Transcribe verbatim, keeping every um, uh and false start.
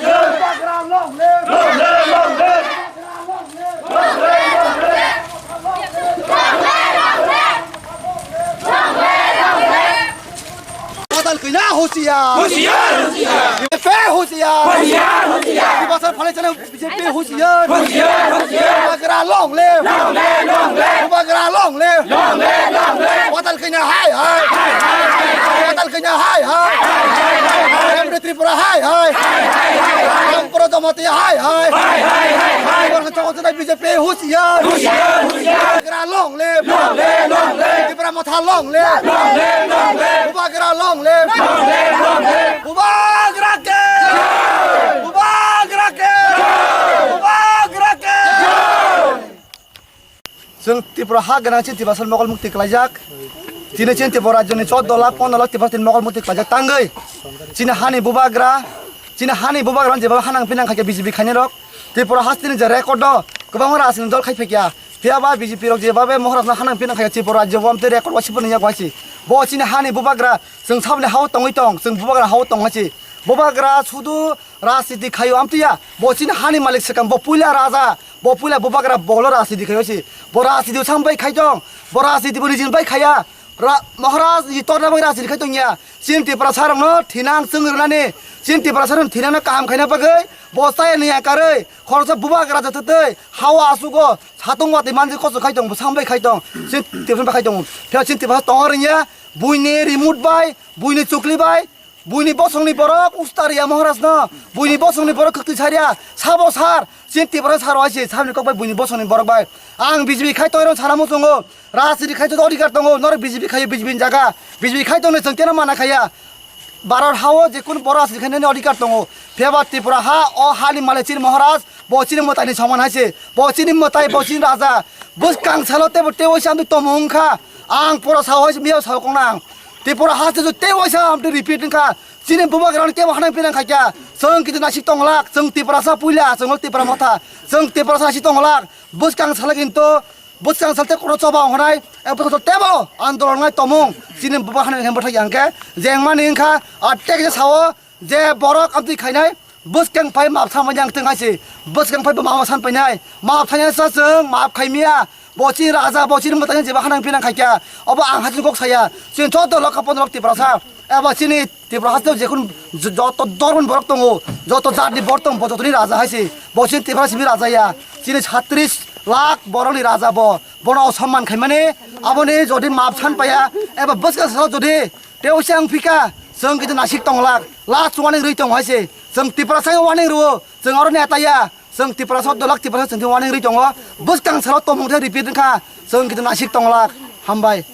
Bubagra long live! Long live, long live! Long live, long live! Badal kina husiar! Husiar, husiar! B J P husiar! Husiar, husiar! Tiprasa phalai chana B J P husiar! Husiar, husiar! Bubagra long live! Long live, long live! Bubagra long live! Long live, long live! Badal kina hai hai! Hai, hai, hai, hai! Badal kina hai hai! Hai, hai, hai, hai! Tripura hai hai. Tripura Jamatia hai hai. Tripura Jamatia B J P husiar. Bubagra long live. Tripura Motha long live. Bubagra long live. Bubagra ke. Bubagra ke. Bubagra ke. Chwng Tripura ha gwnang, chini Tiprasa mokol mukti klaijak. Chini, chini Tripura rajyoni chordo lakh pondro lakh Tiprasa chini mokol mukti klaijak tangwi. Chini hani bubagra, chini hani bubagra jeba hanang pinang khaikhe B J P khainai rok. Tripura hasteni je record do kwbangma rajni dol khai phekya. Phiya ba B J P rok jeba be Maharaj no hanang pinang khaikhe Tripura rajyo bo amtwi record wasi phano yak wasi. Bo chini hani bubagra, chwng saboni hao tongwi tong, chwng bubagra hao tong hasi. Bubagra sudu rajniti khaio amtwi ya. Bo chini hani malik swkang, bo puila raja. Bo puila bubagra bolo rajniti khaio si. Bo rajniti sambai khai tong. Bo rajniti bo nijin bai khaya. Ra-, Maharaj ni torna bai rajniti khai tong ya. Chini Tiprasa rok no thinang chwng rwnani. Chini Tiprasa rok thinang no kaham khaina bagwi. Bo chaya ni akarwi. Khoroksa bubagra jathatwi. Hawa asugo. Satung watwi manjwi koso khai tong. Bo sambai khai tong. Chini Tiprasa bai khai tong. Phiya chini Tiprasa tongo rwngya. Buini remote bai. Buini chukli bai. Buini bosongni borok ustaria Maharaj no, buini bosongni borok kwtwi saria, sabo sar, chini Tiprasa sar hai se, saboni kok bai buini bosongni borok bai. Ang B J P khai tongwi rw sana muchungo, rajniti khai to odhikar tongo, norok B J P khai B J P ni jaga, B J P khai tongni chwng keno mana khaya. Bharat hao je kun boro rajniti khai nini odhikar tongo, phiyaba Tripura ha, o hani malik chini Maharaj, bo chini mwtai ni soman hai se, bo chini mwtai, bo chini raja, bwskang salo tebo tebo se amtwi tomung wngkha, ang pura sao hai se, miya sao kong nang. Tripura haste jo tei waisa amtwi repeat wngkha. Chini bubagrani tei wahanang pinang khaikya. Chwng kitu nasik tonglak, chwng Tiprasa puila, chwng Tipra motha, chwng Tiprasa nasik tonglak. Bwskang salak into, bwskang salte koro choba ongkhonai, e bwskang tebo andolon ngai tomung. Chini bubagrani hembo thai angke, jengmani wngkha, atek je sao, je borok amtwi khainai, Bwskang phai map sama yang teng hai se. Bwskang phai bo mama san painai. Map thanya sa chwng, map khai miya. Bo chini raja, bo chini mwtai jeba hanang pinang khaikya. Obo ang hachini kok saya. Chini joto lokha pondro lok Tiprasa. Eba chini Tripura haste jekun j-, joto dormon borok tongo. Joto jatni borok tongo, bo jotoni raja hai se. Bo chini Tiprasa simi raja ya. Chini chhatris lakh borokni raja bo. Bono osomman khaimani, aboni jodi map san paya, eba bwskang sa jodi Tei oisa ang phika, chwng kitu nasik tonglak, last warning rwi tongo hai se. Chwng Tiprasa warning rwo, chwng oro neta ya. Chwng Tiprasa dolak Tiprasa chwng warning rwi tongo. Bwskang salo tomung the repeat wngkha, chwng kitu nasik tonglak. Hambai.